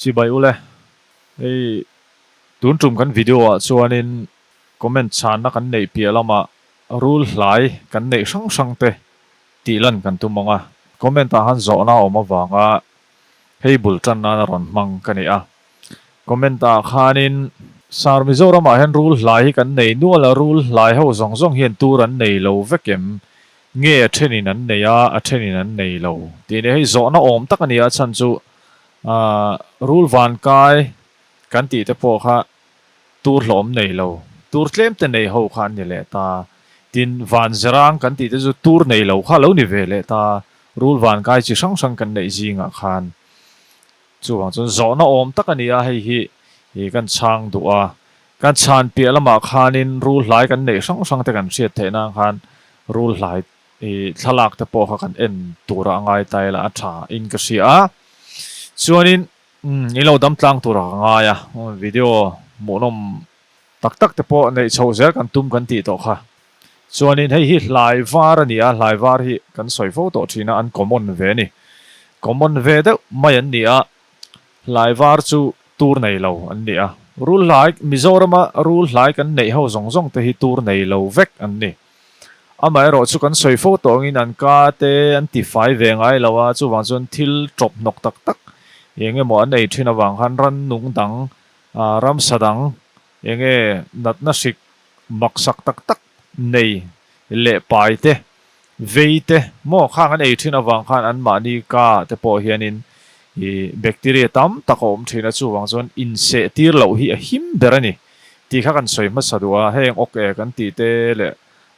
Chibai ule, hei tun tum kan video ah chuanin comment chhanna kan neih piah lamah rul hlai kan neih hrang hrang te tih lan kan tum ang a, comment ah han zawhna a awm avanga hei bul tan nan a rawn hmang ka ni a, comment ah khanin Sir Mizoram ah hian rul hlai hi kan nei nual a, rul hlai ho zawng zawng hian tur an nei lo vek em? Nge a thenin an nei a, a thenin an nei lo tih a ni. Hei zawhna awm tak a ni a, chhan chu Aah rul vankai kan tih te pawh kha tur hlawm nei lo, tur tlem te nei ho kha an ni leh ta. Tin, van zerang kan tih te chu tur nei lo kha lo ni ve leh ta, rul vankai chi hrang hrang kan neih zingah khan. Chuvang chuan zawhna awm tak a ni a, hei hi ih kan chhang duh a. Kan chhan piah lamah khanin rul hlai kan neih hrang hrang te kan hriat theih nan khan rul hlai I thlalak te pawh kha kan en tura a ngai ta ila a tha in ka hria a, chuanin i lo dam tlang tura ka ngai a, video hmuhnawm tak tak te pawh neih chhoh zel kan tum kan tih tawh kha. Chuanin hei hi hlai var a ni a, hlai var hi kan sawi fo tawh thin a, an common ve a ni. Common ve deuh mai an ni a, hlai var chu tur nei lo an ni a, rul hlai Mizorama rul hlai kan neih ho zawng zawng te hi tur nei lo vek an ni. Amaherawh chu kan sawi fo tawh angin an ka te an ti fai ve ngai lo a, chuvang chuan thil tawp hnawk tak tak eng emaw an ei thin avang khan rannung dang, ramsa dang eng nge natna hrik maksak tak tak nei leh pai te, vei te maw khang an ei thin avang khan anmahni ka te pawh hianin ih bacteria tam tak a awm thin a, chuvang chuan inseh tir loh hi a him ber a ni. Tih kha kan sawi hmasa duh a, heng awk e kan tih te leh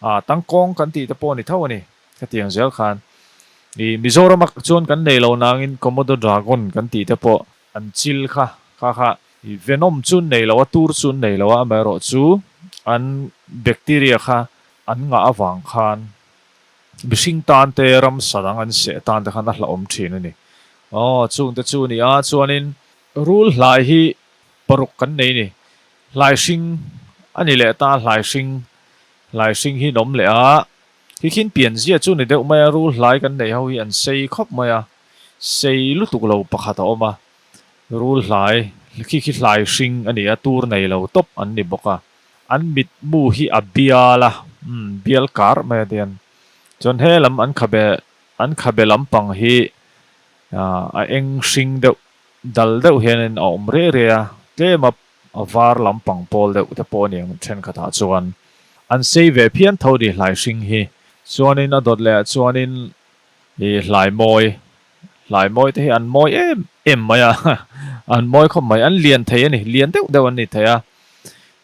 ah tangkawng kan tih te pawh a ni tho a ni. Hetiang zel khan ih Mizoram ah chuan kan nei lo nangin Komodo dragon kan tih te pawh an chil kha kha kha ih venom chu an nei lo a, tur chu an nei lo a, amaherawh chu an bacteria kha an ngah avang khan mihring tan te ramsa dang an seh tan te khan a hlauhawm thin a ni. Aw chungte chu a ni a, chuanin rul hlai hi Paruk kan nei ni. Hlai hring a ni leh ta, hlai hring, hlai hring hi an awm leh a, khi khin pian zia chu ni deuh mai a, rul hlai kan neih ho hi an sei khawp mai a, sei lutuk lo pakhat a awm a, rul hlai, khi khi hlai hring a ni a, tur nei lo tawp an ni bawk a, an mitmu hi a bial a, umm bial kar mai a tian, chuan he lam an khabe, an khabe lampang hi a eng hring deuh Dal deuh hianin a awm reh reh a, tlem a a var lampang pawl deuh te pawh a ni ang thenkhatah chuan. An sei ve phian tho ni hlai hring hi. Chuanin a dawt leh ah chuanin i hlai mawi, hlai mawi te hi an mawi em em mai a, an mawi khawp mai, an lian thei a ni, lian deuh deuh an ni thei a,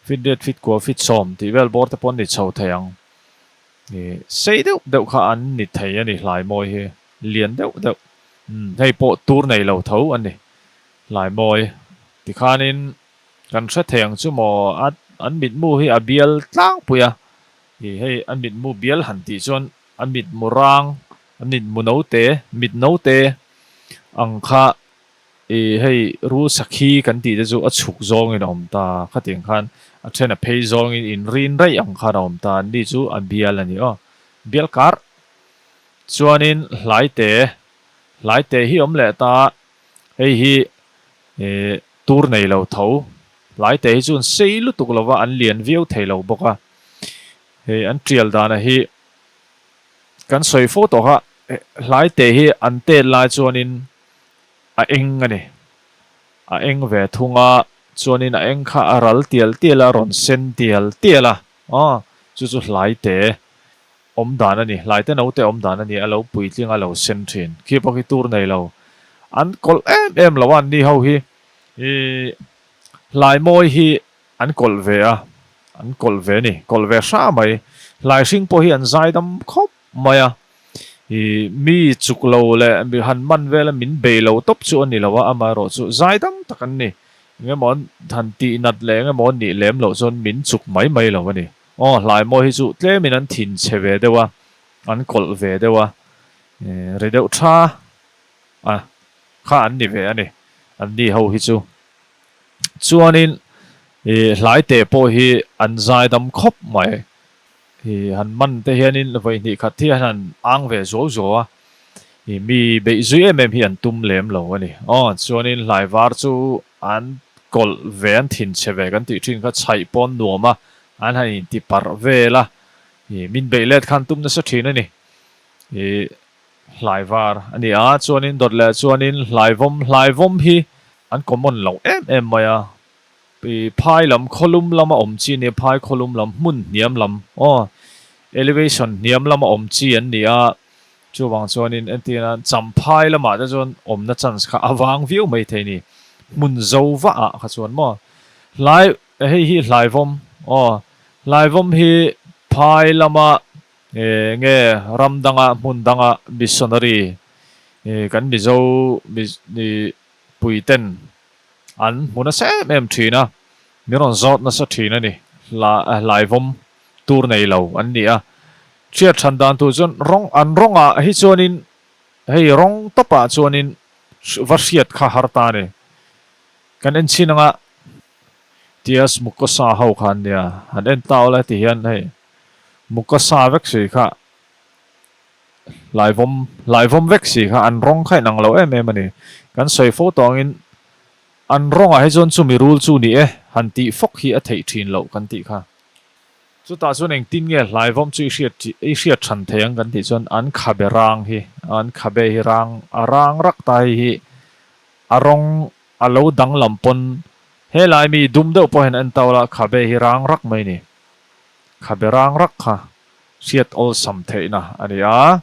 fit riat fit kua fit sawm tih vel bawr te pawh an ni chho thei ang. I sei deuh deuh kha an ni thei a ni hlai mawi hi. Lian deuh deuh. Umm hei pawh tur nei lo tho a ni. Hlaimawi tikhanin kan hre thei ang chu maw a an mitmu hi a bial tlangpui a. Ih hei a mitmu bial han tih chuan a mitmu rang, a mitmu note, mit note ang kha ih hei rul sakhi kan tih te chu a chhuk zawngin a awm ta. Khatiang khan a then a phei zawngin inrin raih ang khan a awm ta. Ni chu a bial a ni aw. Bial kar. Chuanin hlaite, hlaite hi awm leh ta, hei hi ih tur nei lo tho, hlaite hi chuan sei lutuk lova an lian viau thei lo bawk a, hei an tial dana hi kan sawi fo tawh kha, hlaite hi an tet lai chuanin a eng a ni, a eng ve thung a, chuanin a eng kha a ral tial tial a, a rawn sen tial tial a, aw chu chu hlaite. Awm dan a ni, hlaite naute awm dan a ni, a lo puitling a lo sen thin. Khi pawh khi tur nei lo. An kawlh em em lo a an ni ho hi. Ih hlai mawi hi an kawlh ve a, an kawlh ve a ni, kawlh ve hra mai. Hlai hring pawh hi an zaidam khawp mai a. Ih mi chuk lo leh mi han man vel a min bei lo tawp chu a ni lo a, amaherawh chu zaidam tak an ni. Engemaw an han tih nat leh engemaw an nih lem loh chuan min chuk mai mai lo a ni. Aw hlaimawi hi chu tlemin an thin chhe ve deuh a, an kawlh ve deuh a, ri deuh tha a kha an ni ve a ni, an ni ho hi chu. Chuanin ih hlaite pawh hi an zaidam khawp mai, ih han man te hianin vawi hnih khat hi an han ang ve zuau zuau a. I mi beih zui em em hi an tum lem lo a ni. Aw, chuanin hlai var chu an kawlh ve, an thinchhe ve kan tih thin kha chhaih pawn nuam a, an han inti parh vel a, i min beih let khan tum nasa thin a ni. I hlai var a ni a, chuanin dawt leh chuanin hlaivawm, hlaivawm hi an common lo em em mai a, I phai lam khawlum lama awm chi nia, phai khawlum lam hmun hniam lam aw, elevation hniam lama awm chi an ni a, chuvang chuanin entirna champhai lamah te chuan awmna chance kha a vang viau mai thei ni, hmun zo vah ah kha chuan maw. Hlai hei hi hlaivawm aw, hlaivawm hi phai lama nge ram danga hmun danga missionary kan Mizo puiten An hmu nasa em em thin a, min rawn zawt nasa thin a ni. Hlaivawm tur nei lo an ni a. Hriat than dan tur chuan rawng an rawngah hi chuanin hei rawng tawpah chuanin va hriat kha har ta a ni. Kan en chhin anga Tias Mukosa ho kha an nia, han en ta ula heti hian hei Mukosa vek si kha Hlaivawm hlaivawm vek si kha an rawng kha inang lo em em a ni. Kan sawi fo tawh angin an rawngah hi chuan chumi rul chu ni e han tih fawk hi a theih thin loh kan tih kha. Chutah chuan engtin nge hlaivawm chu i hriat i hriat than thei ang kan tih chuan an khabe rang hi an khabe hi rang a rang rak ta hei hi a rawng a lo danglam pawn helai mi dum deuh pawh hian en tau la khabe hi rang rak mai ni. Khabe rang rak kha Hriat awlsam theihna a ni a,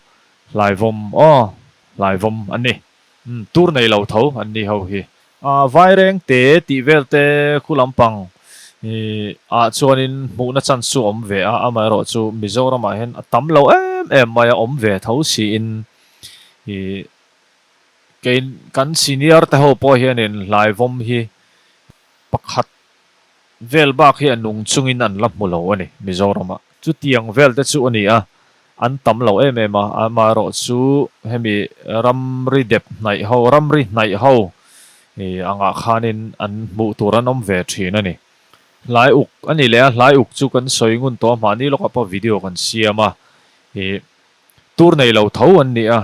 hlaivawm aw, hlaivawm an ni. Umm, tur nei lo tho an ni ho hi. A vaireng te tih vel te khu lampang ih ah chuanin hmuhna chance chu a awm ve a, amaherawh chu Mizoramah hian a tam lo em em mai a, awm ve tho siin ih kei kan senior te ho pawh hianin hlaivawm hi pakhat Vel bak hi a nung chungin an la hmu lo a ni Mizoramah. Chutiang vel te chu a ni a, an tam lo em em a, amaherawh chu hemi ramri dep hnaih ho, ramri hnaih ho angah khanin an hmuh tur an awm ve thin a ni. Hlai uk a ni leh a, hlai uk chu kan sawi ngun tawh a, mahni lawkah pawh video kan siam a, ih Tur nei lo tho an ni a,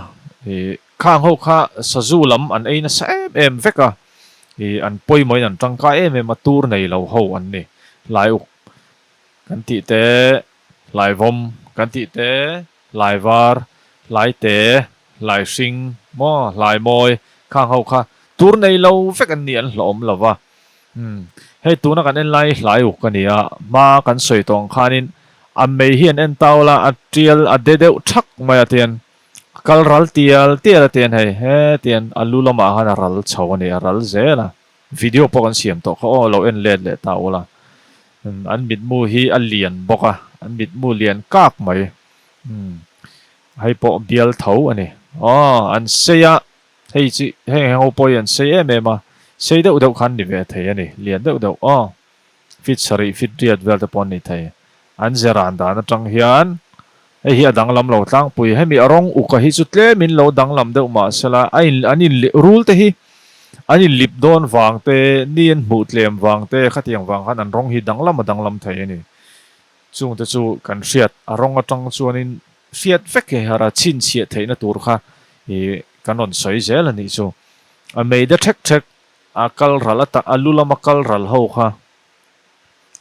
ih khang ho kha sazu lam an ei nasa em em vek a, ih an pawimawhin an tangkai em em a, tur nei lo ho an ni. Laiuk kan tih te, Laivawm kan tih te, Laivar, Laite, Laihring maw, Laimawi khang ho kha tur nei lo vek an ni an hlawhawm lo va. Umm, hei tuna kan en lai hi hlai uk a ni a, hma kan sawi tawh ang khanin a mei hi an en tau la, a tial a de deuh thak mai a tian a kal ral tial tial a tian hei hetian a lu lamah khan a ral chho a ni, a ral zel a, video pawh kan siam tawh kha aw lo en let leh ta ula, umm an mitmu hi a lian bawk a, an mitmu lian kak mai, umm hei pawh bial tho a ni, aw an sei a. Hei chi heng heng ho pawh hi an sei em em a, sei deuh deuh khan ni ve thei a ni, lian deuh deuh aw, fit sarih fit riat vel te pawh an ni thei. An ze ran dan atang hian hei hi a danglam lo tlangpui, hemi a rawng uka hi chu tlemin lo danglam deuh mah sela a in an in rul te hi an inlip dawn vang te, ni an hmuh tlem vang te khatiang vang khan an rawng hi danglam a danglam thei a ni. Chungte chu kan hriat a rawng atang chuanin hriat vek hi har a chhinchhiah theihna tur kha ih kan rawn sawi zel a nih chu. A mei de thek thek a kal ral a a lu lama kal ral ho kha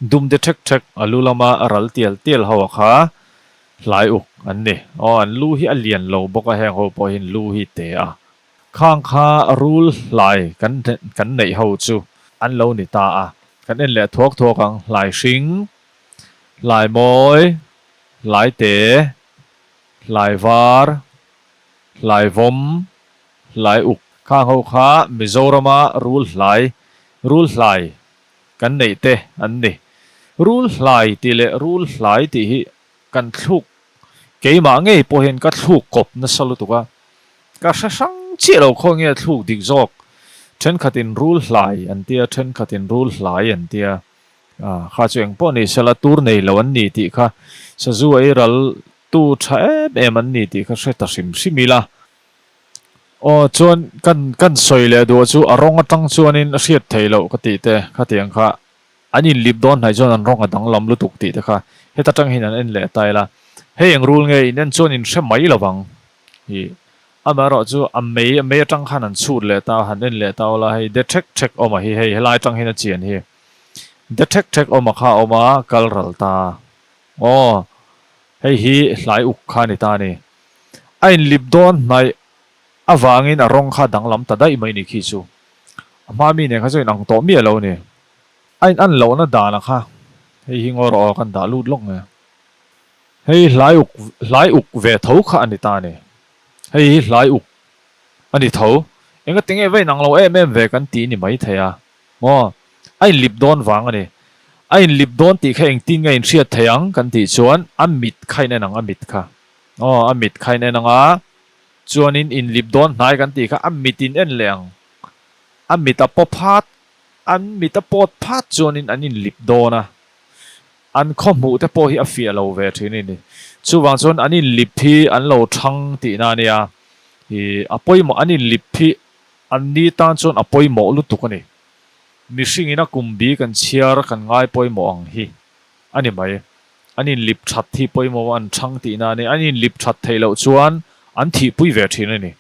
dum de thek thek a lu lama ral tial tial ho a kha hlai uk an ni. Aw an lu hi a lian lo bawk a heng ho pawh hian lu hi te a. Khang kha rul hlai kan kan neih ho chu an lo ni ta a. Kan en leh thuak thuak ang hlai hring, hlai mawi, hlai te, hlai var, Hlaivawm, Hlai uk. Khang ho kha Mizorama rul hlai, rul hlai kan neih te an ni. Rul hlai tih leh rul hlai tih hi kan thluk, keimah ngei pawh hian ka thluk kawp nasa lutuk a, ka hre hrang chiah lo khaw nge thluk dik zawk. Thenkhatin rul hlai an tia, thenkhatin rul hlai an tia. Kha chu engpawh ni sela tur nei lo an ni tih kha sazu ei ral Tu tha em em an ni tih kha hre ta hrim hrim ila. Aw chuan kan kan sawi leh duh chu a rawng atang chuanin a hriat theih loh ka tih te khatiang kha an inlip dawn hnaih chuan an rawng a danglam lutuk tih te kha heta tang hian an en leh ta ila. Hei eng rul nge in en chuan in hre mai lovang hi. Amaherawh chu a mei, a mei atang khan han chhut leh ta, han en leh ta ula hei de thek thek awm a hi hei helai atang hian a chian hi. De thek thek awm a kha a awm a, kal ral ta. Aw, hei hi hlai uk kha a ni ta a ni. A inlip dawn hnaih avangin a rawng kha a danglam ta daih mai ni khi chu. A hma mi nen kha chu a inang tawh miah lo a ni. A in an lohna dan a kha hei hi ngaw rawh aw kan dah lut lawk nge. Hei hlai uk hlai uk ve tho kha a ni ta a ni. Hei hi hlai uk a ni tho. Engati nge va inang lo em em ve kan tih ni mai thei a maw? A inlip dawn vang a ni. A inlip dawn tih kha engtin nge inhriat thei ang kan tih chuan a mit kha in en ang a mit kha. Aw a mit kha in en ang a chuanin inlip dawn hnai kan tih kha a mit in en leh ang. A mit a paw phat An mit a pawt phat chuanin an inlip dawn a, an khaw hmuh te pawh hi a fiah lo ve thin a ni. Chuvang chuan an inlip hi an lo thang tihna a nia, ih a pawimawh an inlip hi an ni tan chuan a pawimawh lutuk a ni. Mihringin a kum bi kan chhiar kan ngai pawimawh ang hi a ni mai. An inlip that hi pawimawh an thang tihna a ni. An inlip that theih loh chuan an thihpui ve thin a ni.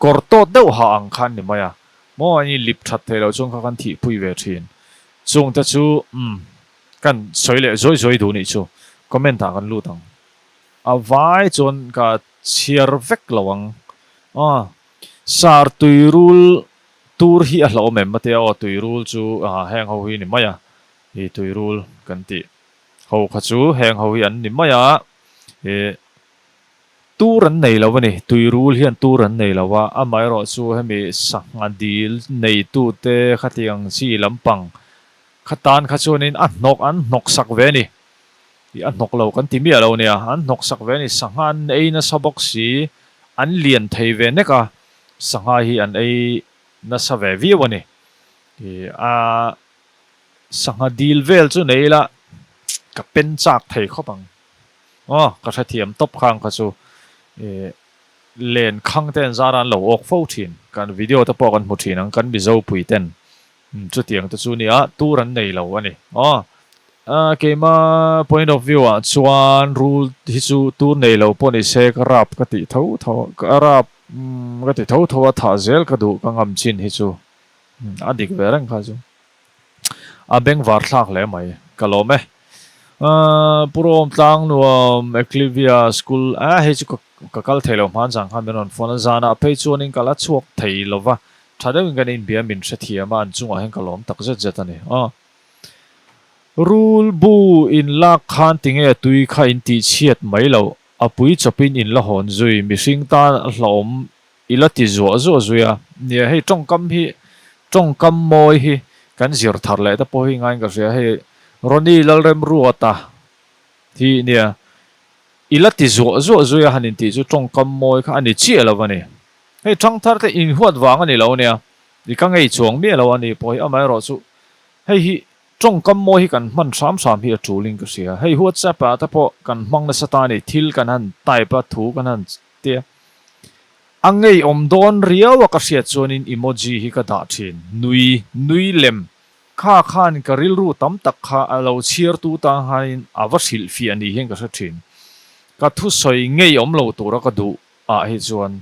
Kawr tawt deuh ha ang kha an ni mai a, maw an inlip that thei loh chuan kha kan thihpui ve thin. Chungte chu umm kan sawi leh zuai zuai duh nih chu comment ah kan lut ang. A vai chuan ka chhiar vek lo ang. Aw sar tuirul tur hi a hlauhawm em atia aw tuirul chu heng ho hi ni mai a, i tuirul kan tih ho kha chu heng ho hi an ni mai a, i Tur an nei lo a ni. Tuirul hian tur an nei lo a, amaherawhchu hemi sangha dil neitute khatiang chi lampang kha tan kha chuanin a hnawk an hnawk sak ve a ni. Ih a hnawk lo kan ti miah lo nia, an hnawk sak ve a ni. Sangha an ei nasa bawk si, an lian thei ve nek a, sangha hi an ei nasa ve viau a ni. Ih a sangha dil vel chu nei ila ka pen chak thei khawp ang. Aw, ka hrethiam tawp khang kha chu ih len khang te an zar a an lo awk fo thin. Kan video te pawh kan hmu thin ang, kan Mizo pui ten chutiang te chu nia tur an nei lo a ni. Aw, keima point of view ah chuan rul hi chu tur nei lo pawh ni se ka rap ka tih tho tho ka rap ka ti tho tho a thah zel ka duh ka ngam chin hi chu a dik ve reng kha chu. A bengvar thlak hle mai. Ka lawm e. Pu Rawm tlang nuam Eklivia School a hei chu ka kal thei lo hman zan khan min rawn phone a, zanah phei chuanin ka la chhuak thei lo va, tha deuhin kan inbia min hrethiam a, an chungah hian ka lawm tak zet zet a ni. Aw. Rul bu in lak khan tinge tui kha in tihchhiat mai loh, a pui chawpin in la hawn zui, mihring tan a hlauhawm I la ti zuah zuah zui a. Nia hei tawngkam hi tawngkam mawi hi kan zir thar leh te pawh hi ngaiin ka hria. Hei Ronnie Lalremruata hi nia i la ti zuah zuah zui a han intih chu tawngkam mawi kha a ni chiah lo a ni. Hei thangthar te inhuat vang a ni lo nia. I ka ngei chuang miah lo a ni pawh hi amaherawh chu hei hi tawngkam mawi hi kan hman hram hram hi a tulin ka hria. Hei WhatsApp ah te pawh kan hmang nasa ta a ni. Thil kan han type a thu kan han Tia. A ngeiawm dawn riau a ka hriat chuanin emoji hi ka dah thin. Nui, nui lem. Kha khan ka rilru tam tak kha a lo chhiartu tan khanin a va hrilhfiah ni hian ka hre thin. Ka thusawi ngeiawm lo tura ka duh ah hi chuan.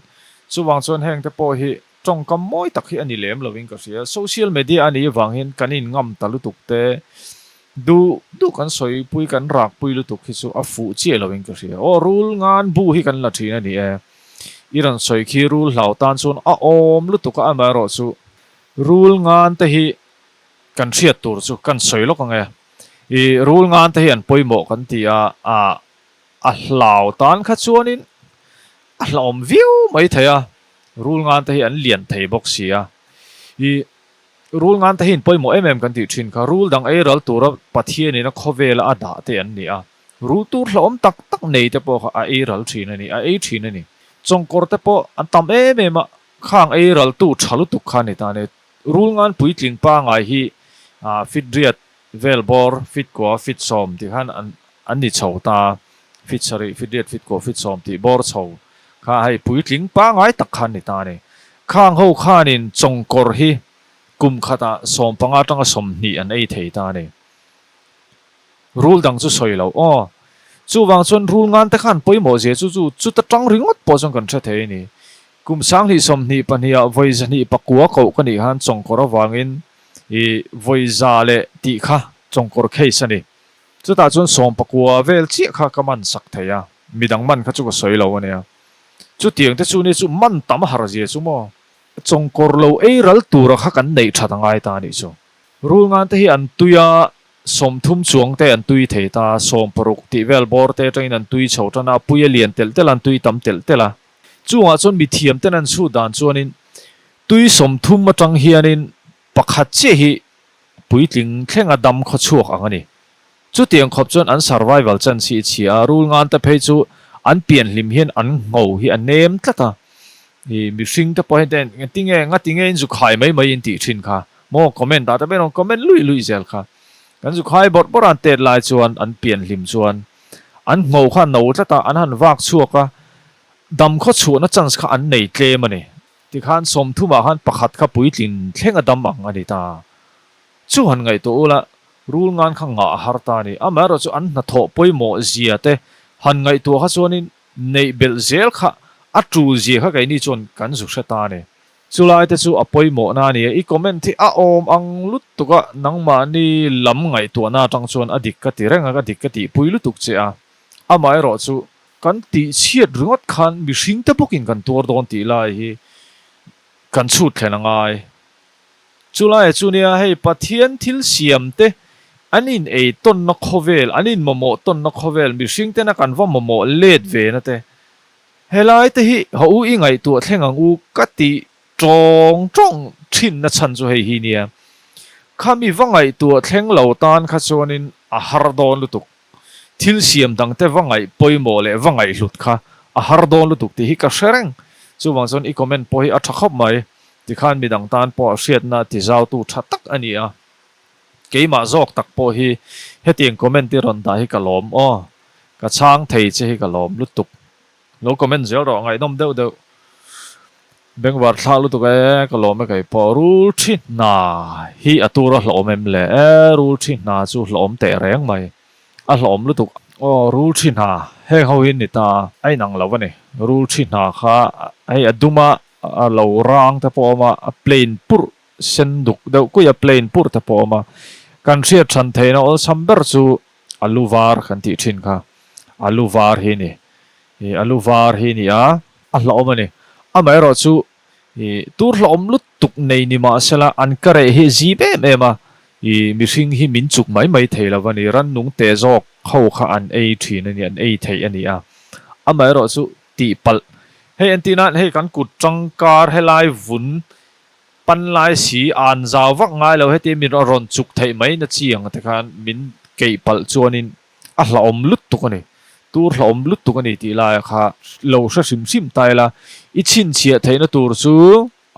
Chuvang chuan heng te pawh hi tawngkam mawi tak hi a ni lem lovin ka hria. Social media a nih avang hian kan inngam ta lutuk te. Duh duh kan sawipui kan rakpui lutuk hi chu a fuh chiah lo in ka hria. Aw rul ngan bu hi kan la thin a ni e. I rawn sawi khi rul hlau tan chuan a awm lutuk a amaherawh chu rul ngan te hi kan hriat tur chu kan sawi lawk ang e. I rul ngan te hi an pawimawh kan ti a, a a hlau tan kha chuanin a hlauhawm viau mai thei a, rul ngan te hi an lian thei bawk si a. I Rul ngan te hi in pawimawh em em kan tih thin kha, rul dang ei ral tura Pathianin a khawvela a dah te an ni a, rul tur hlauhawm tak tak nei te pawh kha a ei ral thin a ni, a ei thin a ni. Chawngkawr te pawh an tam em em a, khang ei ral tu tha lutuk kha a ni ta a ni. Rul ngan puitling pangai hi fit riat vel bawr, fit kua, fit sawm tih khan an an ni chho ta, fit sarih, fit riat, fit kua, fit sawm tih bawr chho kha hei puitling pangai tak kha an ni ta a ni. Khang ho khanin chawngkawr hi kum khatah 15 atanga 20 an ei thei ta a ni. Rul dang chu sawi lo aw. Chuvang chuan rul ngan te khan pawimawh zia chu chu chuta tang ringawt pawh chuan kan hre thei a ni. Kum 2022 ah vawi 209 koh ka nih khan chawngkawr avangin i vawi za leh tih kha chawngkawr case a ni. Chutah chuan 19 vel chiah kha ka man sak thei a, midang man kha chu ka sawi lo a nia. Chutiang te chu nia chu man tam har zia chu maw? Chawngkawr lo ei ral tura kha kan neih that a ngai ta a nih chu. Rulngan te hi an tui a, 30 chuang te an tui thei ta, 60 tih vel bawr te atangin an tui chho tan a, a pui a lian telh telh a, an tui tam telh telh a. Chungah chuan mithiam ten an chhut dan chuanin tui 30 atang hianin pakhat chiah hi puitling thlenga dam khaw chhuak ang a ni. Chutiang khawp chuan an survival chance hi i chhia a, rul ngan te phei chu an pian hlim hian an ngho hi a nem tlat a. I mihring te pawh hian te engtinge ngatinge in zu khai mai mai in tih thin kha maw comment ah te pawh in rawn comment luih luih zel kha. Kan zu khai bawrh bawrh a an tet lai chuan an pian hlim chuan an ngho kha a no tlat a, an han vak chhuak a, dam khaw chhuahna chance kha an nei tlem a ni. Tikhan 30 ah khan pakhat kha puitlin thleng a dam ang a ni ta. Chu han ngaihtuah ula, rul ngan kha ngah a har ta a ni. Amaherawh chu an hnathawh pawimawh zia te han ngaihtuah kha chuanin neih belh zel kha a tul zia kha keini chuan kan zu hre ta a ni. Chulai te chu a pawimawhna a ni a, i comment hi a awm ang lutuk a, nangmahni lam ngaihtuahna atang chuan a dik ka ti reng a, ka dik ka tihpui lutuk che a. Amaherawh chu kan tihchhiat ringawt khan mihring te bawkin kan tuar dawn tih lai hi kan chhut thlen a ngai. Chulaiah chu nia hei Pathian thil siam te an in ei tawnna khawvel, an in mamawh tawnna khawvel, mihring tena kan va mamawh let ve na te, helai te hi haw u i ngaihtuah thleng ang u ka ti tawng tawng thin na chhan chu hei hi nia. Khami va ngaihtuah thleng lo tan kha chuanin a har dawn lutuk. Thil siam dang te va ngaih pawimawh leh va ngaihhlut kha a har dawn lutuk tih hi ka hre reng. Chuvang chuan i comment pawh hi a tha khawp mai. Tikhan midang tan pawh a hriatna tizautu tha tak a ni a. Keimah zawk tak pawh hi hetiang comment i rawn dah hi ka lawm aw. Ka chhang thei che hi ka lawm lutuk. Lo comment zel rawh ngaihnawm deuh deuh. Bengvar thlak lutuk e, ka lawm e kei pawh. Rul thi hna hi a tur a hlawm em le? E, rul thi hna chu hlawm teh reng mai. A hlawm lutuk. Aw, rul thi hna heng ho hi ni ta a inang lo a ni. Rul thi hna kha hei a dum a, a lo rang te pawh a awm a, a plain purh sen duk deuh kuih a plain purh te pawh a awm a. Kan hriat than theihna awlsam ber chu a lu var kan tih thin kha. A lu var hi ni. Ih a lu var hi ni a, a hlauhawm a ni. Amaherawh chu ih tur hlauhawm lutuk nei ni mah sela an ka reh hi zip em em a, ih mihring hi min chuk mai mai thei lo a ni. Rannung te zawk ho kha an ei thin a ni, an ei theih a ni a. Amaherawh chu tihpalh hei entir nan hei kan kut tangkar helai vun panlai si an zau vak ngai lo heti min rawn chuk theih mai na chi ang te khan min keih palh chuanin A hlauhawm lutuk a ni. Tur hlauhawm lutuk a ni tih laia kha lo hre hrim hrim ta ila, i chhinchhiah theihna tur chu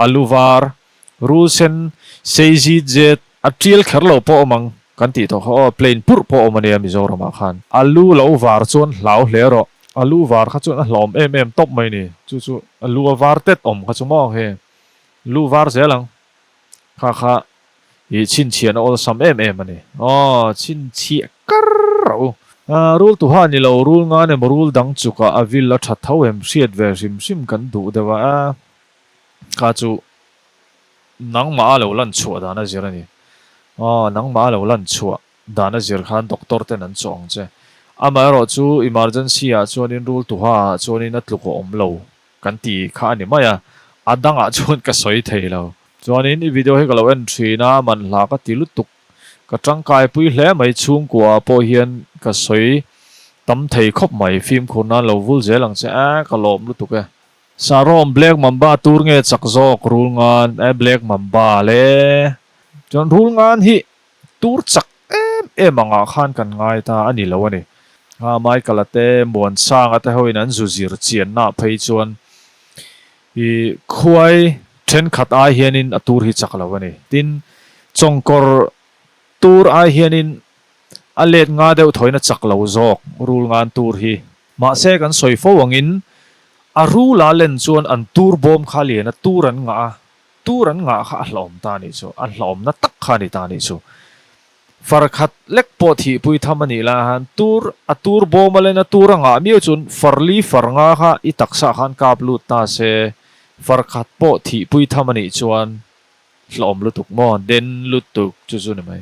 a lu var, rul sen, sei zit zet, a tial kher lo pawh awm ang kan tih tawh kha aw, plain purh pawh awm a nia Mizoramah khan. A lu lo var chuan hlau hle rawh. A lu var kha chuan a hlauhawm em em tawp mai ni. Chu chu a lu a var tet awm kha chu maw he lu var zel ang kha kha I chhinchhiahna awlsam em em a ni. Aw, chhinchhiah kar rawh u. Rul tuha ni lo, rul ngan emaw rul dang chukah a vil a tha tho em hriat ve hrim hrim kan duh deuh a, kha chu nangmah a lo lan chhuah dan a zir a ni. Aw, nangmah a lo lan chhuah dan a zir khan doctor ten an chawh ang che. Amaherawh chu emergency ah chuanin rul tuha ah chuanin a tluk a awm lo. Kan ti kha a ni mai a, a dangah chuan ka sawi thei lo. Chuanin i video hi ka lo en thin a, manhla ka ti lutuk. Ka tangkai pui hle mai chhungkua ah pawh hian ka sawi tam thei khawp mai, fimkhur nan lo vul zel ang che a, ka lawm lutuk e. Sarawm Black Mamba tur nge chak zawk rul ngan e Black Mamba le. Chuan rul ngan hi Tur chak em em angah khan kan ngai ta a ni lo a ni. A Michael-a te, Muansanga te hoin an zu zir chiannaah phei chuan i khuai thenkhat ai hianin a tur hi chak lo a ni. Tin, chawngkawr tur ai hianin a let nga deuh thawiin a chak lo zawk rul ngan tur hi. Mahse kan sawi fo angin a rula len chuan an tur bawm kha lian a tur an ngah a, Tur an ngah kha a hlauhawm ta a nih chu, a hlauhawmna tak kha a ni ta a nih chu. Far khat lek pawh thihpui tham a nih lai khan tur a tur bawm a len a tur a ngah miau chuan far li far nga kha i taksa khan kap lut ta se, Far khat pawh thihpui tham a nih chuan hlawm lutuk maw? Den lutuk chu chu ni mai.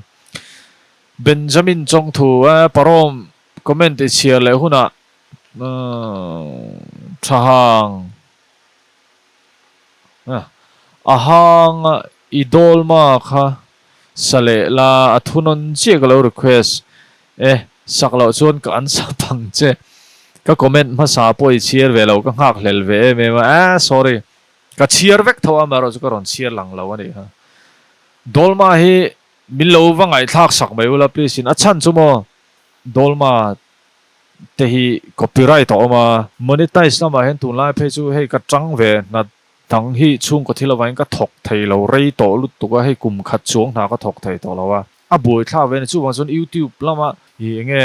Benjamin Chawngthu e Parawm comment i chhiar leh hunah tha hang a hang i dawlma kha sa leh la a thunawn chiah ka lo request e sak loh chuan ka an sa pang che ka comment hmasa pawh i chhiar ve lo ka nghak hlel ve em em a eh sorry ka chhiar vek tho a amaherawh chu ka rawn chhiar lang lo a nih kha dawlma hi min lo va ngaihthlak sak mai ula please in a chhan chu maw dawlma te hi copyright a awm a. Monetize lamah hian tunlai phei chu hei ka tang ve hna dang hi chhungkaw thil avangin ka thawk thei lo rei tawh lutuk a, hei kum khat chuang hna ka thawk thei tawh lo a, a buaithlak ve a ni. Chuvang chuan YouTube lama ih enge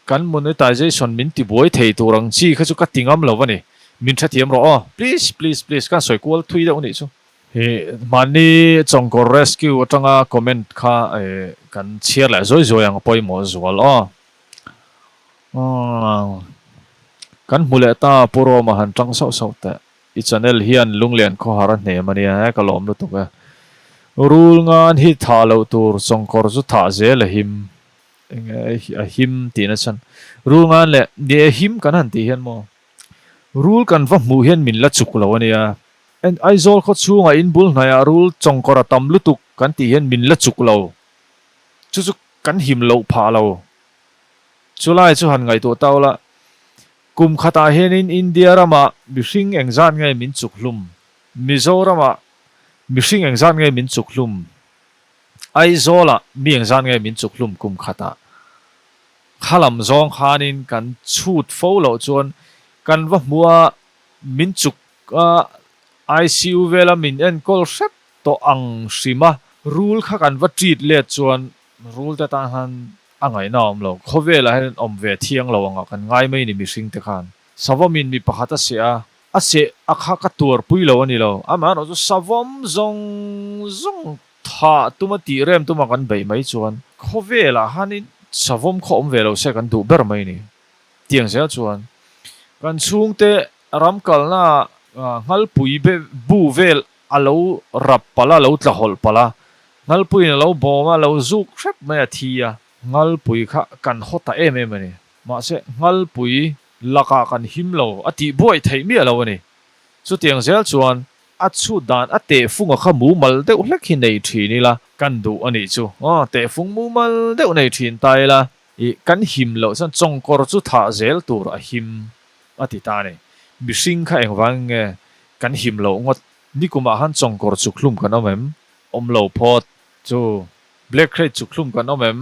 kan monetization min ti buai thei tur ang chi kha chu ka ti ngam lo a ni. Min hrethiam rawh aw. Please please please ka sawi kual thui deuh anih chu. Ih mahni Chawngkawr Rescue atanga comment kha kan chhiar leh zawi zawi ang a pawimawh zual aw. Kan hmu leh ta Pu Roma han tang sauh sauh teh. I channel hian Lunglen khawhar a hnem a nia he ka lawm lutuk e. Rul ngan hi thah loh tur chawngkawr chu thah zel a him. Enge a him tihna chhan. Rul ngan leh ni e him kan han tih hian maw. Rul kan va hmuh hian min la chuk lo a nia. Aizawl khaw chhungah in bul hnaiah rul chawngkawr a tam lutuk kan tih hian min la chuk lo. Chu chu kan him loh phah lo. Chulai chu han ngaihtuah ta ula, kum khatah hianin India ramah mihring engzat nge min chuk hlum? Mizoramah mihring engzat nge min chuk hlum? Aizawlah mi engzat nge min chuk hlum kum khatah? Kha lam zawng khanin kan chhut fo loh chuan kan va hmu a, min chuk a, ICU vela min enkawl hrep tawh ang hrim a, rul kha kan va treat let chuan rul te tan khan A ngaihna a awm lo. Khawvelah hian awm ve thiang lo anga kan ngai mai ni mihring te khan. Savawmin mi pakhat a seh a, a seh a kha ka tuarpui lo a ni lo. Amaherawh chu savawm zawng zawng thah tuma tih rem tuma kan beih mai chuan khawvelah hianin savawm khaw awm ve lo se kan duh ber mai ni. Tiang zel chuan kan chhungte ram kalna nghalpui bu vel A lo rap palh a, a lo tla hawlh palh a, Ngalpuiin a lo bawm a, a lo zuk hrep mai a thi a. Ngalpui kha kan haw ta em em a ni. Mahse, Ngalpui lakah kan him lo, a tih buaih theih miah lo a ni. Chutiang zel chuan a chhut dan a tehfunga kha mumal deuh hlek hi nei thin ila kan duh a nih chu. Aw, tehfung mumal deuh nei thin ta ila, ih, kan him loh chuan chawngkawr chu thah zel tur a him a ti ta a ni. Mihring kha engvangin nge kan him loh ngawt? Nikumah khan chawngkawr chukhlum kan awm em? Awm lo phawt. Chu Black Krait chukhlum kan awm em?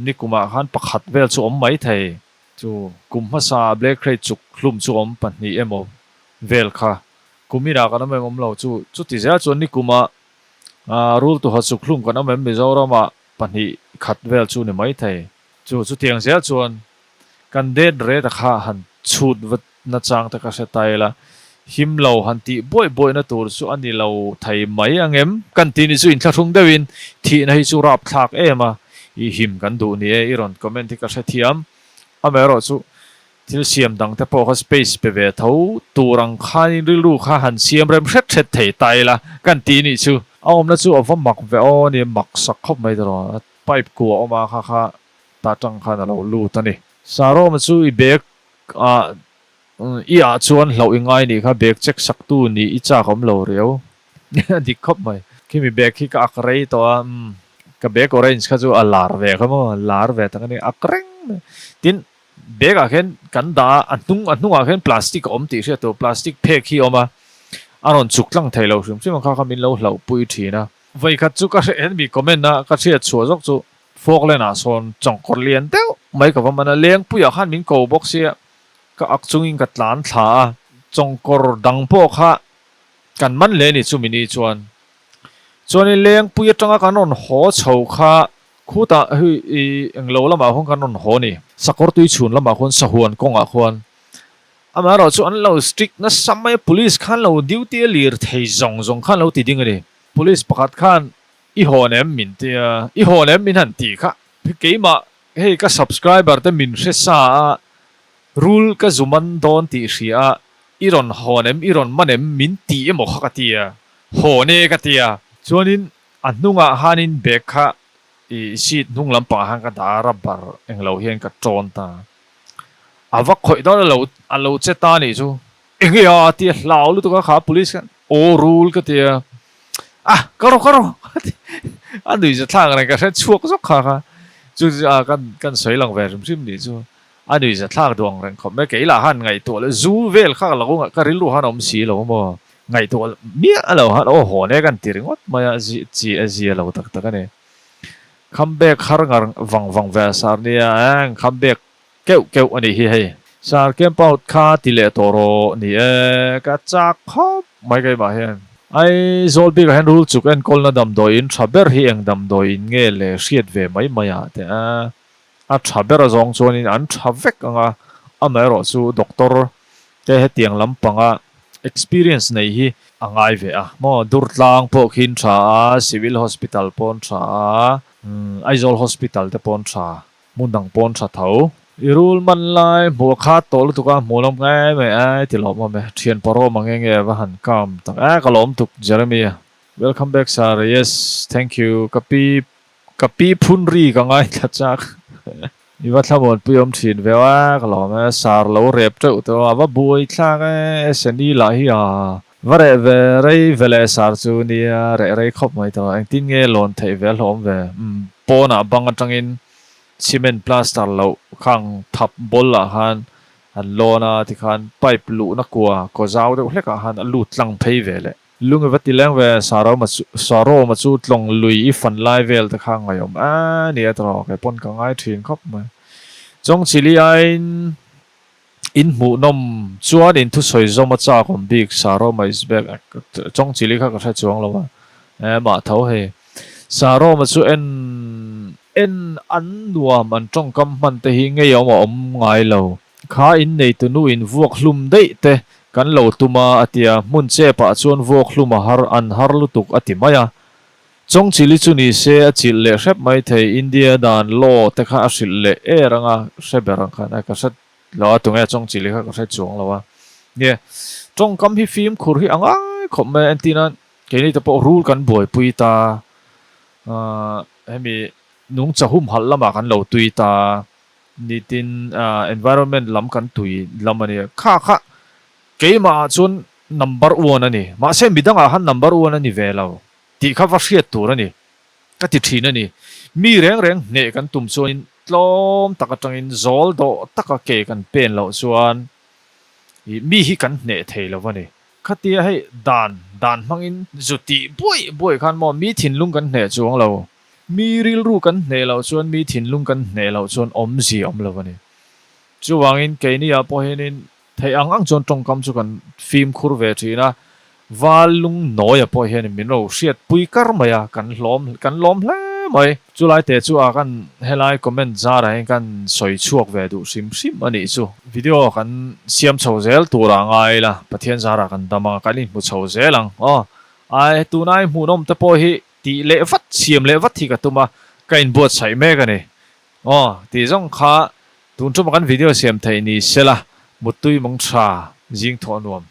Nikumah khan pakhat vel chu awm mai thei. Chu kum hmasa Black Krait chukhlum chu awm pahnih emaw vel kha. Kum inah kan awm em awm lo chu. Chuti zel chuan nikumah Rultuha chukhlum kan awm em Mizoramah pahnih khat vel chu ni mai thei. Chu chutiang zel chuan Kan det ret a kha han chhut vat nachang te ka hre ta ila, him lo han tih buaih buaihna tur chu a ni lo thei mai ang em? Kan tih ni chu inthlahrung deuhin thihna hi chu rapthlak em a, i him kan duh ni e, i rawn comment hi ka hrethiam. Amaherawh chu thil siam dang te pawh kha space pe ve tho tur ang khanin rilru kha han siam rem hret hret thei ta ila kan tih ni chu. A awmna chu a va mak ve aw ni, mak sak khawp mai tawh, pipe kua awm a kha kha Ta tang khan a lo lut a ni. Saroma chu i bag ah i ah chuan hlauh i ngai nih kha bag check sak tu nih i chak awm lo riau. A dik khawp mai. Khimi bag khi ka ak rei tawh a umm ka bag orange kha chu a lar ve kha maw lar ve tak a ni ak reng mai. Tin bag ah khian kan dah a a hnung a hnungah khian plastic a awm tih hriat tur plastic phek hi a awm a a rawn chuk tlang thei lo hrim hrim ang kha kha min lo hlauh pui thin a. Vawikhat chu ka hre mi comment a ka hriat chhuah zawk chu Falkland ah sawn chawngkawr lian deuh mai ka va man a, Lengpuiah khan min ko bawk sia, ka ak chungin ka tlan thla a, chawngkawr dang pawh kha kan man hle ni chumi ni chuan. Chuanin Lengpui atanga kan rawn haw chho kha khutah hui i englo lamah khuan kan rawn haw ni, sakawr tui chhun lamah khuan sahuan kawngah khuan amaherawhchu an lo strict nasa mai a, police khan lo duty a lir thei zawng zawng khan lo ti ding a ni. Police pakhat khan I hawn em min ti a, i hawn em min han tih kha. Keimah hei ka subscriber te min hre sa a, rul ka zu man dawn tih hria a, I rawn hawn em, i rawn man em min ti emaw kha ka ti a, hawn e ka ti a. Chuanin a hnungah khanin bag kha i seat hnung lampangah khan ka dah a, rubber englo hian ka tawn ta. A va khawih dawn a lo a lo che ta nih chu. Enge a ti a hlau lutuk a kha police khan aw rul ka ti a, ah ka rawh ka rawh a ti a nuih zathlak reng ka hre chhuak zawk kha kha chu chu a kan kan sawi lang ve hrim hrim nih chu a nuih zathlak duh ang reng khawp mai kei lah khan ngaihtuah leh zu vel kha ka lo ka rilru khan a awm si lo maw ngaihtuah miah lo khan aw hawn e kan ti ringawt mai a zi chi a zia lo tak tak a ni kham bek har ngar vang vang ve a sar nia eng kham bek Keuh keuh a nih hi hei. Sir camp out kha ti leh tawh rawh ni e, ka chak khawp mai keimah hian. Aizawl bikah hian rul chuk enkawlna damdawi in tha ber hi eng damdawi in nge le hriat ve mai mai ah teh a, a tha ber a zawng chuanin an tha vek ang a, amaherawh chu doctor te hetiang lampanga experience nei hi a ngai ve a maw, Durtlang pawh khi an tha a, Civil Hospital pawh an tha a, Aizawl Hospital te pawh an tha. Hmun dang pawn tha tho. I rul man lai hmuh a khat tawh lutuk a, hmuh lawm ngai mai ai ti lawm awm e. Thian parawm ang enge va han calm tak e ka lawm tuk Jeremy a. Welcome back sir, yes thank you ka pi ka pi phun ri ka ngaithla chak i va thlamuan pui awm thin ve a ka lawm e sir lo rep teuh teuh a va buai thlak e SNE lah hi a va reh ve rei ve leh sir chu nia reh rei khawp mai tawh engtin nge lawn theih ve a hlawm ve umm pawnah bang atangin Cement plaster loh khang thap ball ah khan an lawn a, tikhan pipe luhna kua kaw zau deuh hlek ah khan a lut tlang phei ve leh. Lung i va ti leng ve, Saroma chu Saroma chu tlawng lui i fan lai vel te kha ngaihawm a ni a tawh, kei pawn ka ngai thin khawp mai. Chawngchili aiin In hmuhnawm chuan in thusawi zawm a chak awm bik Saroma is back Chawngchili kha ka hre chuang lo a e mah tho hei Saroma chu en en an nuam an tawngkam hman te hi ngei awm a awm ngai lo kha in nei tunu in vuak hlum daih te kan lo tum a a tia hmun chep ah chuan vuak hlum a har an har lutuk a ti mai a Chawngchili chu ni se a chilh leh hrep mai thei India dan law te kha a hrilh leh er anga hre ber ang khan a ka hre Lo a tunge Chawngchili kha ka hre chuang lo a. Nia, tawngkam hi fimkhur hi a ngai khawp mai a, entir nan keini te pawh rul kan buaipui ta, ahh hemi nungcha humhalh lamah kan lo tui ta, nitin ahh environment lam kan tui lam a nia, kha kha keimah ah chuan number one a ni, mahse midangah khan number one a ni ve lo tih kha va hriat tur a ni. Ka ti thin a ni. Mi reng reng hneh kan tum chuanin tlawm tak atangin zawl dawh taka ke kan pen loh chuan ih mi hi kan hneh thei lo a ni. Khatia hei dan dan hmangin zu tih buaih buaih khan maw mi thinlung kan hneh chuang lo. Mi rilru kan hneh loh chuan mi thinlung kan hneh loh chuan awmzia awm lo a ni. Chuvangin keini ah pawh hianin Theih ang ang chuan tawngkam chu kan fimkhur ve thin a, val lung nawia pawh hianin min ro hriat pui kar mai a, kan hlawm kan lawm hle mai. Chulai te chu a kan helai comment zarah hian kan sawi chhuak ve duh hrim hrim a nih chu. Video kan siam chho zel turah ngai ila, Pathian zarah kan dam ang a, kan inhmu chho zel ang aw. Ai tunai hmuhnawm te pawh hi tih leh vat, siam leh vat hi ka tum a, ka inbuatsaih mek a ni. Aw tih zawng kha Tun ṭuma kan video siam theih ni sela, Muttui mawng ṭha zing thawh nuam.